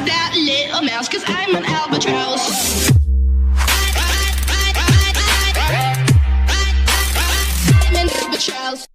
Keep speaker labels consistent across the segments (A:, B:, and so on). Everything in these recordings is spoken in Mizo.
A: that little mouse, cause I'm an albatross. I'm an albatross.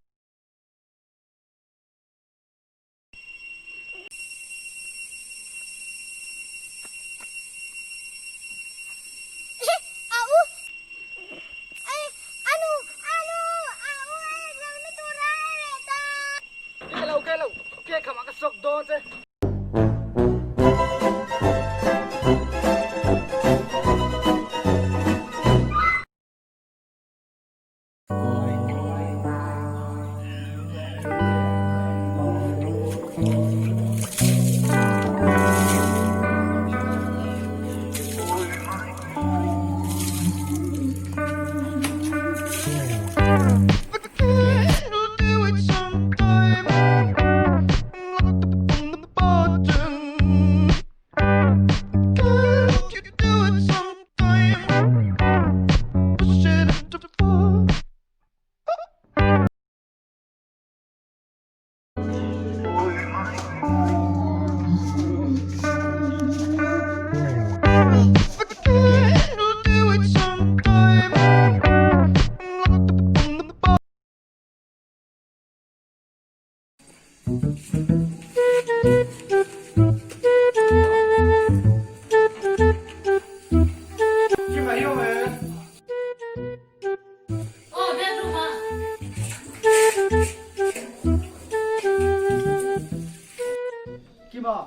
B: Kima,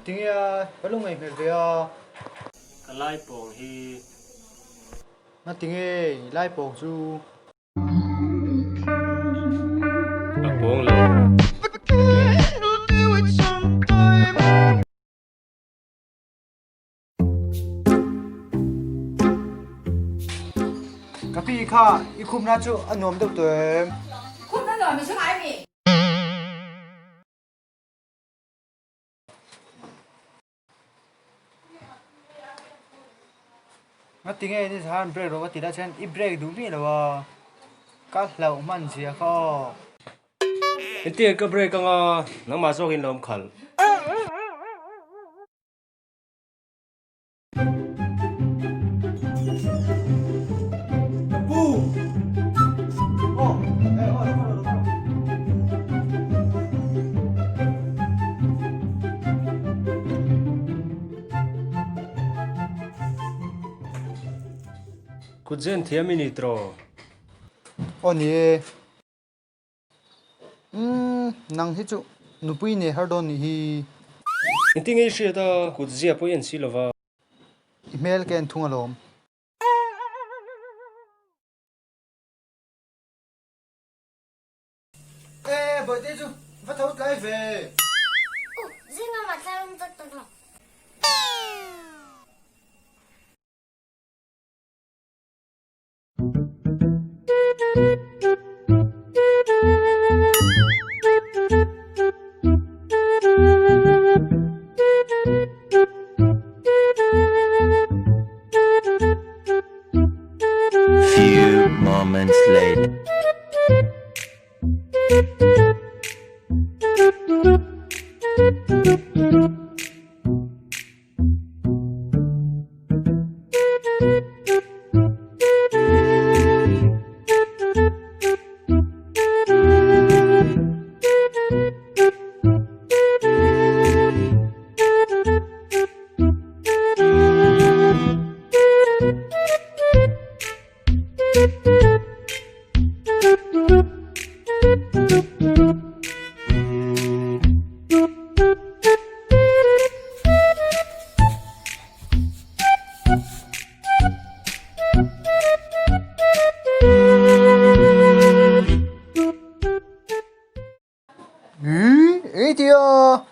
B: tinge a ka lu ngaih hmel ve a.
C: Ka lai pawng hi.
B: Nga tinge i lai pawng chu.
C: A pawng lo.
B: Ka pi kha i khumna chu a nuam deuh tawh em?
D: Khumna nuam i hre ngai mi?
B: Nga tinge ni zan break rawh ka ti lah chuan i break duh miah lo a, ka hlauh hman zia kha aw.
C: Engtinge ka break anga nangmah zawkin lo awm khalh. Kut zen thiam i ni tawh.
B: Aw ni e. Umm nang hi chu nupui nei har dawn nih hi.
C: Engtin nge i hriat a kut zia pawh i en si lova.
B: I hmel ka en thung alawm. E bawihte chu va tho tlai ve.
E: U, zing lamah tlai awm tak tak lo.
F: Few moments later.
B: Ih, ei tia!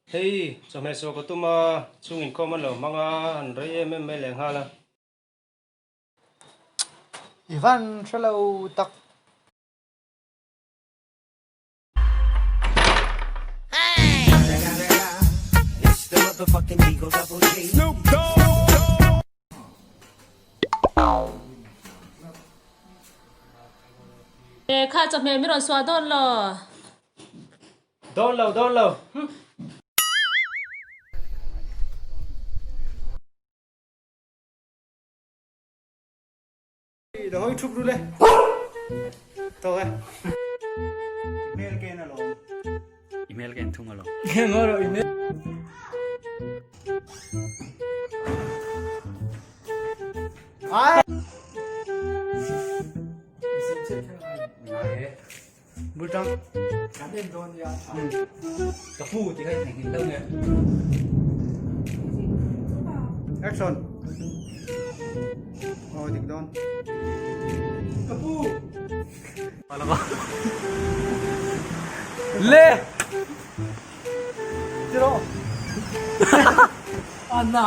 C: Hei, chawhmeh suah ka tum a, chhung inkhawm an lo hmang a, an rei em em mai leh nghal a.
B: I van hre lo tak.
G: E kha chawhmeh min rawn suah dawn lo.
C: Dawn lo, dawn lo.
B: I lo hawi thup ru le. Tawk e. Email ka en alawm.
H: Email ka en thung alawm.
B: Ngaw rawh email. Ai. Bul tang.
H: Kan en dawn nia. Ka pu ti kha i theihnghilh lo nge.
B: Action. Oh, dik dawn. Ka pu.
H: Le.
B: Tiro.
H: Anna.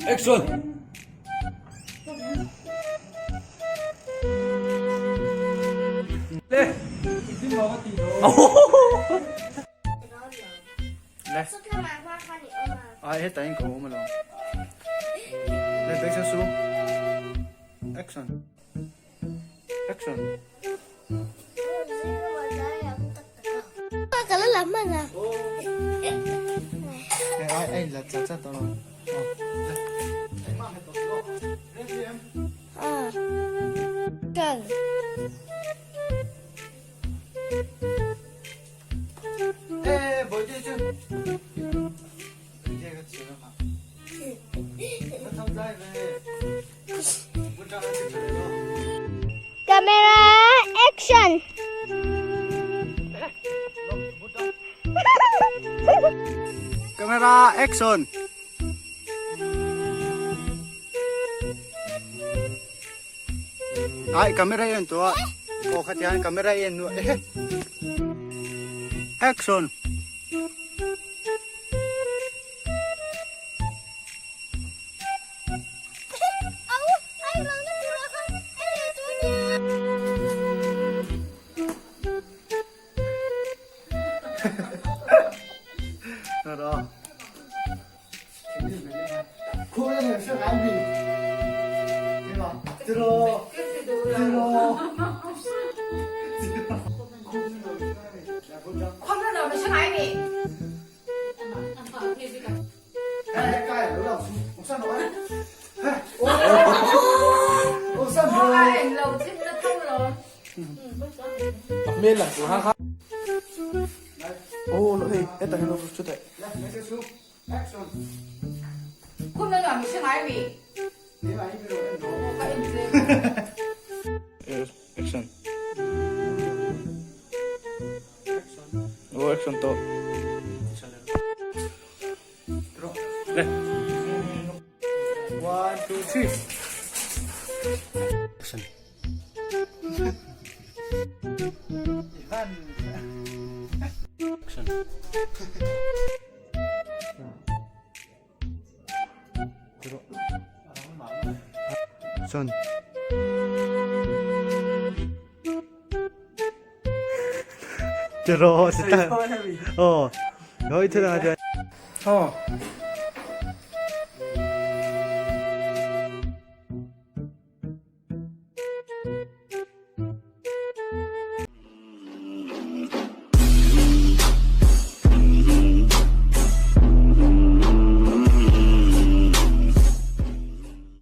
H: Action! Le!
B: Le. Ai hetah hian ka awm alawm. Le bek sa su. Action. Action. Ai ai la cha cha to lo.
E: Camera action!
B: Camera action! Ai camera en tu a. Aw khatian camera en nu eh. Action!
H: Action. Oh, action to.
B: One, two, three.
C: Action. Action.
B: Son. Tiro, si ta. Oh. Noi thế nào chưa? Oh.